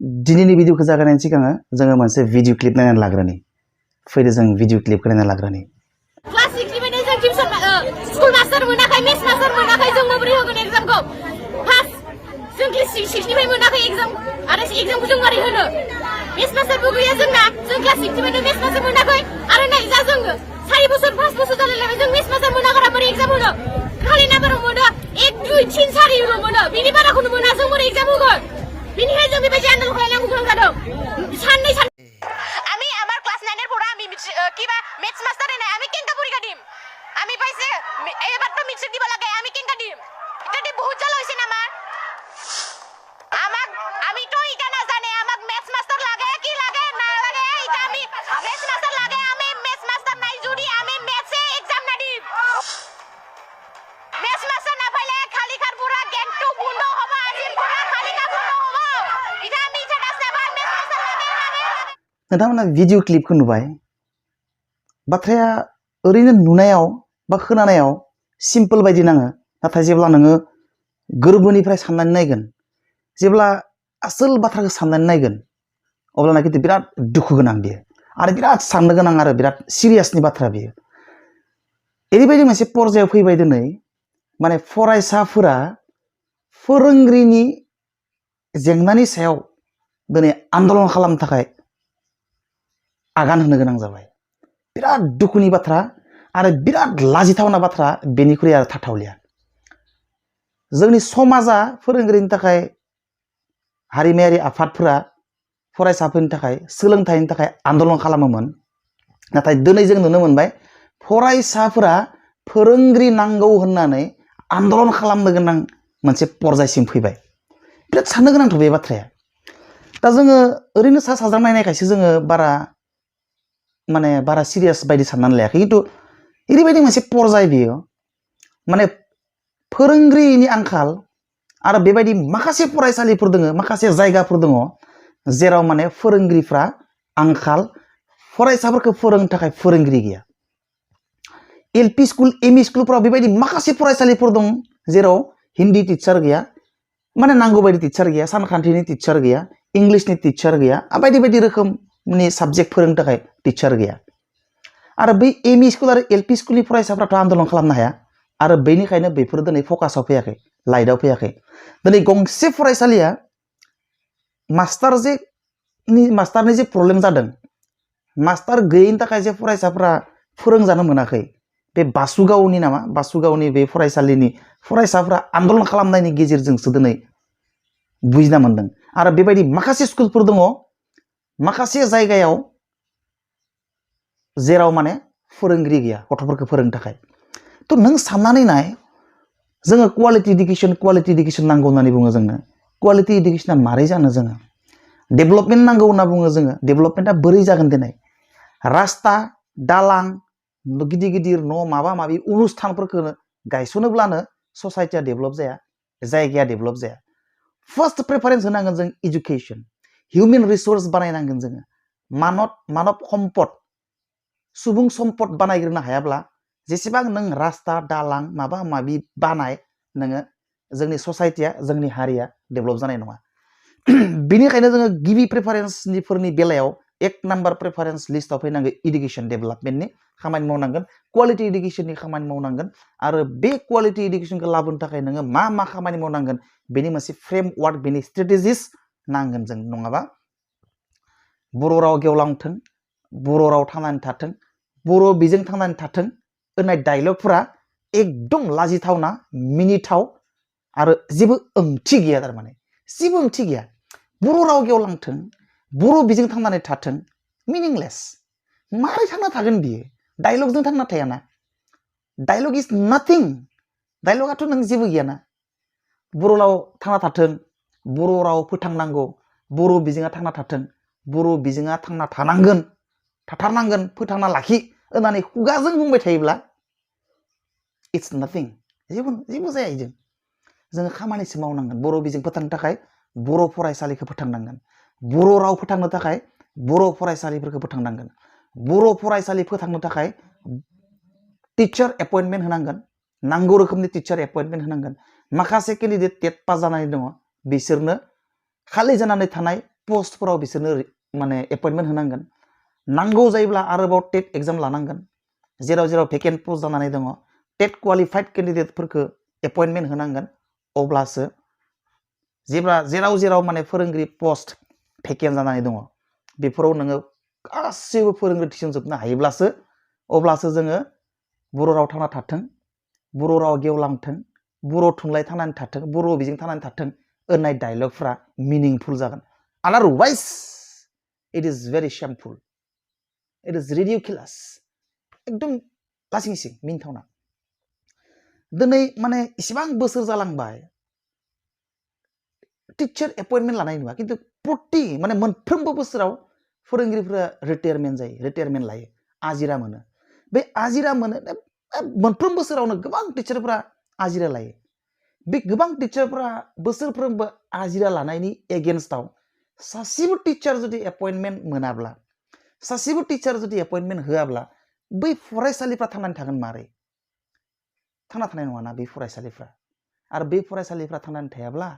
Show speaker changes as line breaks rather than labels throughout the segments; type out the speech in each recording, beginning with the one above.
दिनैनि भिडिअखौ जागायनायनि सिगां जोङो मोनसे भिडिअ क्लिप नायनानै लाग्रोनि फैदो जों भिडिअ क्लिपखौ नायनानै लाग्रोनि
क्लास 6 निफ्रायनो जों टिउसन स्कुल मास्टार मोनाखै मेथ्स मास्टार मोनाखै जों माबोरै होगोन एग्जामखौ फार्स्ट जों क्लास 6 निफ्राय मोनाखै एग्जाम आरो एग्जामखौ जों मारै होनो मेथ्स मास्टारबो गैया जोंना जों क्लास 6 निफ्रायनो मेथ्स मास्टार मोनाखै आरो नै जा जों 4 बोसोर 5 बोसोर जालायलायबाय जों मेथ्स मास्टार मोनाखै बोरै एग्जाम होनो खालि नाम्बाराव मोनो 1 2 3 4 इउर' मोनो बिनि बाराखौनो मोना जों बोरै एग्जाम होगोन बिनिखायनो जों बेबायदि आन्दालन खालामनांगौ गोनां जादों साननै আমি আমার ক্লাস 9 এর পড়া আমি কিবা ম্যাথস মাস্টার নাই আমি কেনকা পরীক্ষা দিম আমি পাইছে এবার তো মিক্সড দিবা লাগে আমি কেনকা দিম এটা বহুত জাল হইছে না আমার আমি তো এটা না জানি আমাক ম্যাথস মাস্টার লাগে কি লাগে না লাগে এটা আমি ম্যাথস মাস্টার লাগে আমি ম্যাথস মাস্টার নাই যদি আমি ম্যাথসে এক্সাম না দিম ম্যাথস মাস্টার না পাইলে খালি খার পুরা গেটটো বন্ধ হবে আজি পুরা খালি খার বন্ধ হবে এটা আমি এটা না জানি ম্যাথস মাস্টার লাগে नोंथांमोना भिडिअ क्लिपखौ नुबाय बाथ्राया ओरैनो नुनायाव बा खोनानायाव सिम्पल बायदि नाङो नाथाय जेब्ला नोङो गोरबोनिफ्राय साननानै नायगोन जेब्ला आसोल बाथ्राखौ साननानै नायगोन अब्लाना किन्तु बिराद दुखु गोनां बियो आरो बिराद साननो गोनां आरो बिराद सिरियासनि बाथ्रा बियो ओरैबायदि मोनसे पर्यायाव फैबाय दिनै माने फरायसाफोरा फोरोंगिरिनि जेंनानि सायाव दिनै आन्दलन खालामनो थाखाय आगान होनो गोनां जाबाय बिराद दुखुनि बाथ्रा आरो बिराद लाजिथावना बाथ्रा बेनिख्रुइ आरो थाथावलिया जोंनि समाजा फोरोंगिरिनि थाखाय हारिमायारि आफादफोरा फरायसाफोरनि थाखाय सोलोंथाइनि थाखाय आन्दलन खालामोमोन नाथाय दिनै जों नुनो मोनबाय फरायसाफोरा फोरोंगिरि नांगौ होननानै आन्दलन खालामनो गोनां मोनसे पर्यायसिम फैबाय बिराद साननो गोनांथ' बे बाथ्राया दा जोङो ओरैनो सा साज्रां नायनायखायसो जोङो बारा सिरियास बायदि साननानै लायाखै किन्तु ओरैबायदि मोनसे पर्याय बियो माने फोरोंगिरिनि आंखाल आरो बेबायदि माखासे फरायसालिफोर दङ माखासे जायगाफोर दङ जेराव माने फोरोंगिरिफ्रा आंखाल फरायसाफोरखौ फोरोंनो थाखाय फोरोंगिरि गैया एलपि स्कुल एमइ स्कुलफोराव बेबायदि माखासे फरायसालिफोर दं जेराव हिन्दी टिचार गैया माने नांगौ बायदि टिचार गैया सानखान्थिनि टिचार गैया इंलिशनि टिचार गैया बायदि बायदि रोखोमनि साबजेक्ट फोरोंनो थाखाय टिचार गैया आरो बै एमइ स्कुल आरो एलपि स्कुलनि फरायसाफ्राथ' आन्दलन खालामनो हाया आरो बेनिखायनो बेफोर दिनै फकासाव फैयाखै लाइटआव फैयाखै दिनै गंसे फरायसालिया मास्टारनि जे प्रब्लेम जादों मास्टार गैयैनि थाखाय जे फरायसाफ्रा फोरोंजानो मोनाखै बे बासुगावनि बे फरायसालिनि फरायसाफ्रा आन्दलन खालामनायनि गेजेरजोंसो दिनै बुजिना मोनदों आरो बेबायदि माखासे स्कुलफोर दङ माखासे जायगायाव जेराव माने फोरोंगिरि गैया गथ'फोरखौ फोरोंनो थाखाय थ' नों साननानै नाय जोङो क्वालिटि इडुकेसन नांगौ होननानै बुङो जोंनो क्वालिटि इडुकेसना मारै जानो जोङो डेभेलपमेन्ट नांगौ होनना बुङो जोङो डेभेलपमेन्टआ बोरै जागोन दिनै रास्ता दालां गिदिर गिदिर न' माबा माबि अनुस्थानफोरखौ गायसनोब्लानो ससाइटिया डेभेलप जाया जायगाया डेभेलप जाया फार्स्ट प्रेफारेन्स होनांगोन जों एजुकेसन हिउमेन रिसोर्स बानायनांगोन जोङो मानब सम्पद सुबुं सम्पद बानायग्रोनो हायाब्ला जेसेबां नों रास्ता दालां माबा माबि बानाय नोङो जोंनि ससाइटिया जोंनि हारिया डेभेलप जानाय नङा बेनिखायनो जोङो गिबि प्रेफारेन्सफोरनि बेलायाव 1 नाम्बार प्रेफारेन्स लिस्टआव फैनांगोन इडुकेसन डेभेलपमेन्टनि खामानि मावनांगोन क्वालिटि इडुकेसननि खामानि मावनांगोन आरो बे क्वालिटि इडुकेसनखौ लाबोनो थाखाय नोङो मा खामानि मावनांगोन बेनि मोनसे फ्रेमवर्क बेनि स्ट्रेटेजिस नांगोन जों नङाबा बर' राव गेवलांथों बर' राव थांनानै थाथों बर' बिजों थांनानै थाथों होननाय डायलगफोरा एकदम लाजिथावना मिनिथाव आरो जेबो ओंथि गैया थारमाने जेबो ओंथि गैया बर' राव गेवलांथों बर' बिजों थांनानै थाथों मिनिंलेस मारै थांना थागोन बियो डायलगजों थांना थायाना डायलग इज नाथिं डायलगाथ' नों जेबो गैयाना बर' राव थांना थाथों बर' राव फोथांनांगौ बर' बिजोङा थांना थाथों बर' बिजोङा थांना थाथारनांगोन फोथांना लाखि होननानै खुगाजों बुंबाय थायोब्ला इट्स नाथिं जेबो जाया जोङो खामानिसो मावनांगोन बर' बिजों फोथांनो थाखाय बर' फरायसालिखौ फोथांनांगोन बर' राव फोथांनो थाखाय बर' फरायसालिफोरखौ फोथांनांगोन बर' फरायसालि फोथांनो थाखाय टिचार एपइन्टमेन्ट होनांगोन नांगौ रोखोमनि टिचार एपइन्टमेन्ट होनांगोन माखासे केन्डिडेट टेट पास जानानै दङ बिसोरनो खालि जानानै थानाय पस्टफोराव बिसोरनो माने एपइन्टमेन्ट होनांगोन नांगौ जायोब्ला आरोबाव टेट एग्जाम लानांगोन जेराव जेराव भेकेन्ट पस्ट जानानै दङ टेट क्वालिफाइड केन्डिडेटफोरखौ एपइन्टमेन्ट होनांगोन अब्लासो जेराव जेराव माने फोरोंगिरि पस्ट भेकेन्ट जानानै दङ बेफोराव नोङो गासैबो फोरोंगिरि थिसनजोबनो हायोब्लासो अब्लासो जोङो बर' राव थांना थाथों बर' राव गेवलांथों बर' थुनलाइ थांनानै थाथों बर' बिजों थांनानै थाथों होननाय डायलगफ्रा मिनिंफुल जागोन otherwise it is very shameful it is ridiculous एकदम लासिंसिं मिनिथावना दिनै माने इसेबां बोसोर जालांबाय टिचार एपइन्टमेन्ट लानाय नुवा खिन्थु प्रति माने मोनफ्रोमबो बोसोराव फोरोंगिरिफोरा रिटायारमेन्ट लायो आजिरा मोनो बे आजिरा मोनो मोनफ्रोम बोसोरावनो गोबां टिचारफोरा आजिरा लायो बे गोबां टिचारफोरा बोसोरफ्रोमबो आजिरा लानायनि एगेन्स्टआव सासेबो टिचार जुदि एपइन्टमेन्ट मोनाब्ला सासेबो टिचार जुदि एपइन्टमेन्ट होआब्ला बै फरायसालिफ्रा थांनानै थागोन मारै थांना थानाय नङाना बे फरायसालिफ्रा आरो बे फरायसालिफ्रा थांनानै थायाब्ला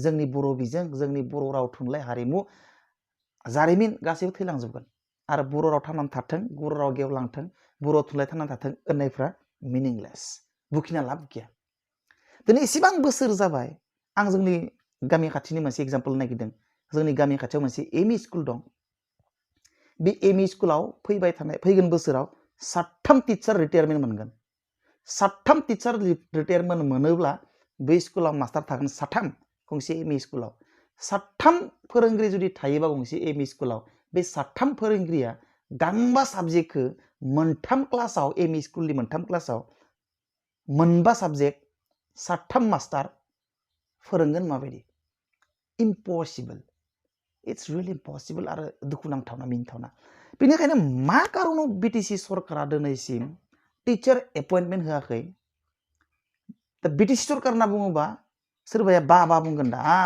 जोंनि बर' बिजों जोंनि बर' राव थुनलाइ हारिमु जारिमिन गासैबो थैलांजोबगोन आरो बर' राव थांनानै थाथों बर' राव गेवलांथों बर' थुनलाइ थांनानै थाथों होननायफ्रा मिनिंलेस बुखिना लाब गैया दिनै एसेबां बोसोर जाबाय आं जोंनि गामि खाथिनि मोनसे एग्जाम्पल नागिरदों जोंनि गामि खाथियाव मोनसे एमइ स्कुल दं बे एमइ स्कुलाव फैगोन बोसोराव 7 टिचार रिटायारमेन्ट मोनगोन 7 टिचार रिटायारमेन्ट मोनोब्ला बै स्कुलाव मास्टार थागोन 3 गंसे एमइ स्कुलाव 3 फोरोंगिरि जुदि थायोबा गंसे एमइ स्कुलाव बे 3 फोरोंगिरिया गांबा साबजेक्टखौ मोनथाम क्लासाव एमइ स्कुलनि मोनथाम क्लासाव मोनबा साबजेक्ट 3 मास्टार फोरोंगोन माबायदि इम्पसिबल इट्स रियेलि इम्पसिबल आरो दुखुनांथावना मिनिथावना बेनिखायनो मा कारनाव बिटिसि सरकारा दिनैसिम टिचार एपइन्टमेन्ट होआखै दा बिटिसि सरकार होनना बुङोबा सोरबाया बा बुंगोन दा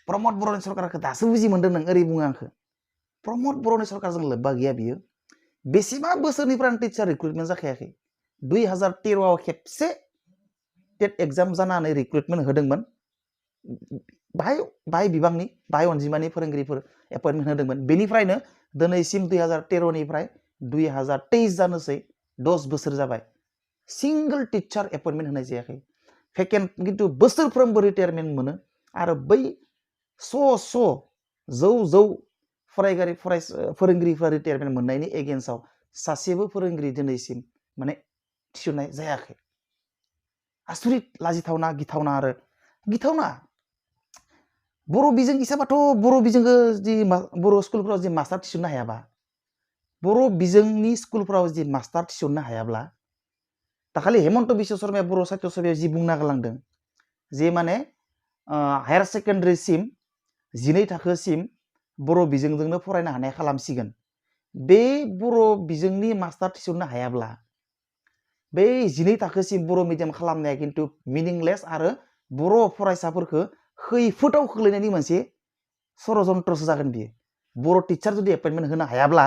प्रमद बर'नि सरकारखौ दासो बुजि मोन्दों नों ओरै बुङो आंखौ प्रमद बर'नि सरकारजों लोब्बा गैया बियो बेसेबा बोसोरनिफ्रायनो टिचार रिक्रुटमेन्ट जाखायाखै 2013आव खेबसे टेट एग्जाम जानानै रिक्रुटमेन्ट होदोंमोन बाहाय बिबांनि बाहाय अनजिमानि फोरोंगिरिफोर एपइन्टमेन्ट होदोंमोन बेनिफ्रायनो दिनैसिम 2013निफ्राय 2023 जानोसै 10 बोसोर जाबाय सिंगल टिचार एपइन्टमेन्ट होनाय जायाखै भेकेन्ट खिन्थु बोसोरफ्रोमबो रिटायारमेन्ट मोनो आरो बै जौ फोरोंगिरिफ्रा रिटायारमेन्ट मोननायनि एगेन्स्टआव सासेबो फोरोंगिरि दिनैसिम माने थिसननाय जायाखै आसरित लाजिथावना गिथावना आरो गिथावना बर' बिजों हिसाबाथ' बर' बिजोंखौ जि बर' स्कुलफोराव जि मास्टार थिसननो हायाबा बर' बिजोंनि स्कुलफोराव जि मास्टार थिसननो हायाब्ला दाखालि हेमन्त बिश्व शर्माया बर' साहित्य सभायाव जि बुंना गालांदों जे माने हायार सेकेन्डारिसिम 12 थाखोसिम बर' बिजोंजोंनो फरायनो हानाय खालामसिगोन बे बर' बिजोंनि मास्टार थिसननो हायाब्ला बे 12 थाखोसिम बर' मिडियाम खालामनाया खिन्थु मिनिंलेस आरो बर' फरायसाफोरखौ खैफोदाव खोख्लैनायनि मोनसे षड़यन्त्रसो जागोन बियो बर' टिचार जुदि एपइन्टमेन्ट होनो हायाब्ला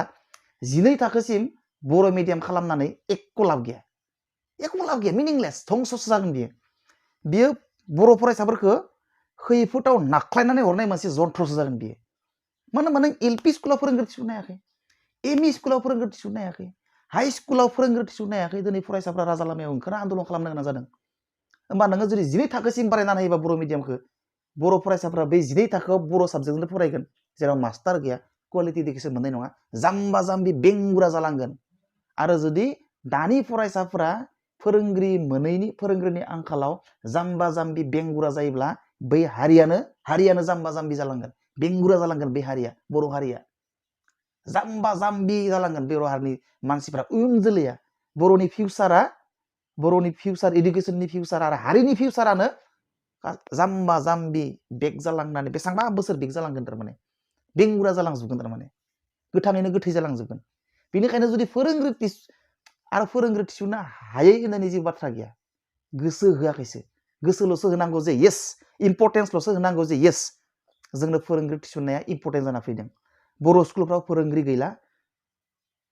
12 थाखोसिम बर' मिडियाम खालामनानै एख' लाब गैया मिनिंलेस धंससो जागोन बियो बर' फरायसाफोरखौ खैफोदाव नाख्लायनानै हरनाय मोनसे जन्त्रसो जागोन बियो मानो होनबा नों एलपि स्कुलाव फोरोंगिरि थिसननो हायाखै एमइ स्कुलाव फोरोंगिरि थिसननो हायाखै हाई स्कुलाव फोरोंगिरि थिसननो हायाखै दिनै फरायसाफ्रा राजा लामायाव ओंखारना आन्दलन खालामनो गोनां जादों होमबा नोङो जुदि 12 थाखोसिम बारायनानै होयोबा बर' मिडियामखौ बर' फरायसाफ्रा बै 12 थाखोआव बर' साबजेक्टजोंनो फरायगोन जेराव मास्टार गैया क्वालिटि इडुकेसन मोननाय नङा जाम्बा जाम्बि बेंगुरा जालांगोन आरो जुदि दानि फरायसाफोरा फोरोंगिरिनि आंखालाव जाम्बा जाम्बि बेंगुरा जायोब्ला बै हारियानो जाम्बा जाम्बि जालांगोन बेंगुरा जालांगोन बे हारिया बर' हारिया जाम्बा जाम्बि जालांगोन बर' हारिनि मानसिफ्रा इयुन जोलैया बर'नि फिउचार इडुकेसननि फिउचार आरो हारिनि फिउचारानो जाम्बा जाम्बि बेक जालांनानै बेसेबांबा बोसोर बेक जालांगोन थारमाने बेंगुरा जालांजोबगोन थारमाने गोथाङैनो गोथै जालांजोबगोन बेनिखायनो जुदि फोरोंगिरि थिसननो हायै होननायनि जेबो बाथ्रा गैया गोसो होआखैसो गोसोल'सो होनांगौ जे येस इम्परटेन्सल'सो होनांगौ जे येस जोंनो फोरोंगिरि थिसननाया इम्परटेन्ट जाना फैदों बर' स्कुलफ्राव फोरोंगिरि गैला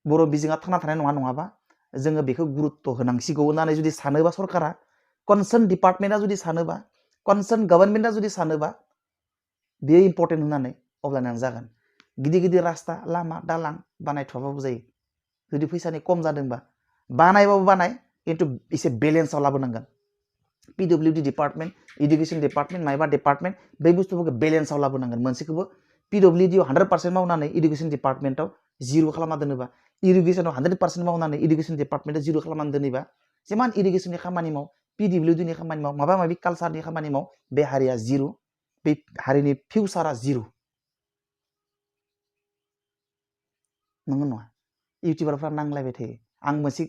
बर' बिजोङा थांना थानाय नङाबा जोङो बेखौ गुरुत्व होनांसिगौ होननानै जुदि सानोबा सरकारा कनसार्न डिपार्टमेन्टआ जुदि सानोबा कनसार्न गभर्नमेन्टआ जुदि सानोबा बेयो इम्परटेन्ट होननानै अब्लानो जागोन गिदिर गिदिर रास्ता लामा दालां बानायथ'वाबाबो जायो जुदि फैसानि खम जादोंबा बानायबाबो बानाय खिन्थु एसे बेलेन्सआव लाबोनांगोन PWD डिपार्टमेन्ट इडुकेसन डिपार्टमेन्ट माइबा डिपार्टमेन्ट बे बुस्थुफोरखौ बेलेन्सआव लाबोनांगोन मोनसेखौबो PWD 100% मावनानै इडुकेसन डिपार्टमेन्टआव जिर' खालामना दोनोबा इरिगेसनाव 100% मावनानै इडुकेसन डिपार्टमेन्टआव जिर' खालामनानै दोनोबा जेमान इरिगेसननि खामानि माव PWD नि खामानि माव माबा माबि कालचारनि खामानि माव बे हारिया जिर' बे हारिनि फिउचारा जिर' नंगौ नङा इउटिउबारफ्रा नांलायबाय थायो आं मोनसे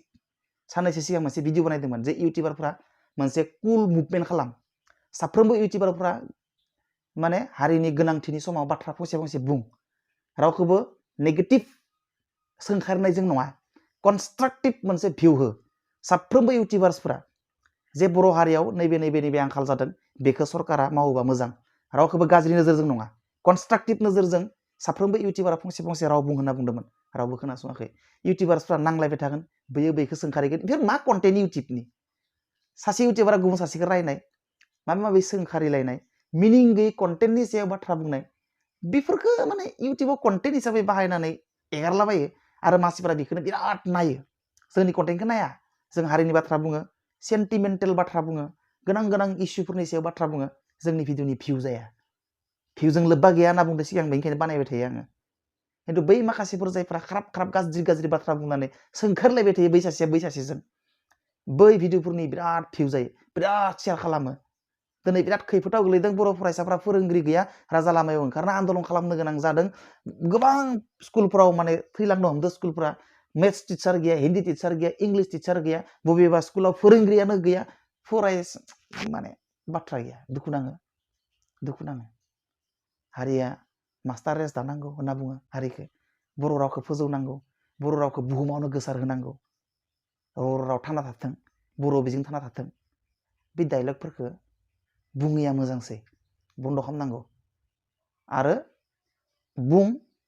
साननैसो सिगां मोनसे भिडिअ बानायदोंमोन जे इउटिउबारफ्रा मोनसे कुल मुभमेन्ट खालाम साफ्रोमबो इउटिउबारफ्रा माने हारिनि गोनांथिनि समाव बाथ्रा फंसे फंसे बुं रावखौबो नेगेटिभ सोंखारनायजों नङा कनस्ट्राक्टिभ मोनसे भिउ हो साफ्रोमबो इउटिउबार्सफ्रा जे बर' हारियाव नैबे आंखाल जादों बेखौ सरकारा मावोबा मोजां रावखौबो गाज्रि नोजोरजों नङा कनस्ट्राक्टिभ नोजोरजों साफ्रोमबो इउटिउबारा फंसे फंसे राव बुं होनना बुंदोंमोन रावबो खोनासङाखै इउटिउबार्सफ्रा नांलायबाय थागोन बैयो बैखौ सोंखारिगोन बेफोर मा कन्टेन्ट इउटिउबनि सासे इउटिउबारा गुबुन सासेखौ रायनाय माबा माबि सोंखारिलायनाय मिनिं गैयै कन्टेन्टनि सायाव बाथ्रा बुंनाय बेफोरखौ माने इउटिउबाव कन्टेन्ट हिसाबै बाहायनानै एगारलाबायो आरो मानसिफोरा बेखौनो बिराद नायो जोंनि कन्टेन्टखौ नाया जों हारिनि बाथ्रा बुङो सेन्टिमेन्टेल बाथ्रा बुङो गोनां इस्युफोरनि सायाव बाथ्रा बुङो जोंनि भिडिअनि भिउ जाया भिउजों लोब्बा गैया होनना बुंदों सिगां बेनिखायनो बानायबाय थायो आङो खिन्थु बै माखासेफोर जायफ्रा खाराब गाज्रि बाथ्रा बुंनानै सोंखारलायबाय थायो बै सासेया बै सासेजों बै भिडिअफोरनि बिराद भिउ जायो बिराद शेयार खालामो दिनै बिराद खैफोदाव गोलैदों बर' फरायसाफ्रा फोरोंगिरि गैया राजा लामायाव ओंखारना आन्दलन खालामनो गोनां जादों गोबां स्कुलफोराव माने थैलांनो हमदों स्कुलफोरा मेथ्स टिचार गैया हिन्दी टिचार गैया इंलिश टिचार गैया बबेबा स्कुलाव फोरोंगिरियानो गैया माने बाथ्रा गैया दुखु नाङो हारिया मास्टार रेस दानांगौ होनना बुङो हारिखौ बर' रावखौ फोजौनांगौ बर' रावखौ बुहुमावनो गोसार होनांगौ बर' राव थांना थाथों बर' बिजों थांना थाथों बे डायलगफोरखौ बुङैया मोजांसै बन्द' खालामनांगौ आरो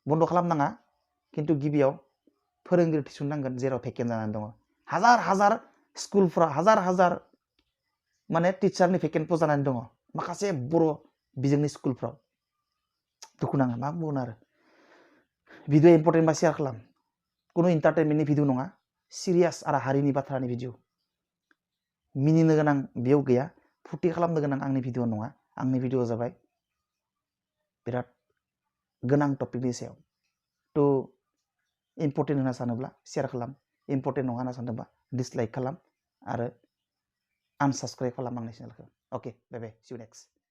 बन्द' खालामनाङा खिन्थु गिबियाव फोरोंगिरि थिसननांगोन जेराव भेकेन्ट जानानै दङ हाजार स्कुलफ्रा हाजार माने टिचारनि भेकेन्टफोर जानानै दङ माखासे बर' बिजोंनि स्कुलफ्राव दुखु नाङा मा बुंगोन आरो भिडिअ इम्पर्टेन्ट बा शेयार खालाम कुनु इन्टारटेनमेन्टनि भिडिअ नङा सिरियास आरो हारिनि बाथ्रानि भिडिअ मिनिनो गोनां बेयाव गैया फुरथि खालामनो गोनां आंनि भिडिअ नङा आंनि भिडिअ जाबाय बिराद गोनां टपिकनि सायाव थ' इम्पर्टेन्ट होनना सानोब्ला शेयार खालाम इम्पर्टेन्ट नङा होनना सानोब्ला डिसलाइक खालाम आरो आनसाबस्क्राइब खालाम आंनि चेनेलखौ अके बाय बाय सि इउ नेक्स्ट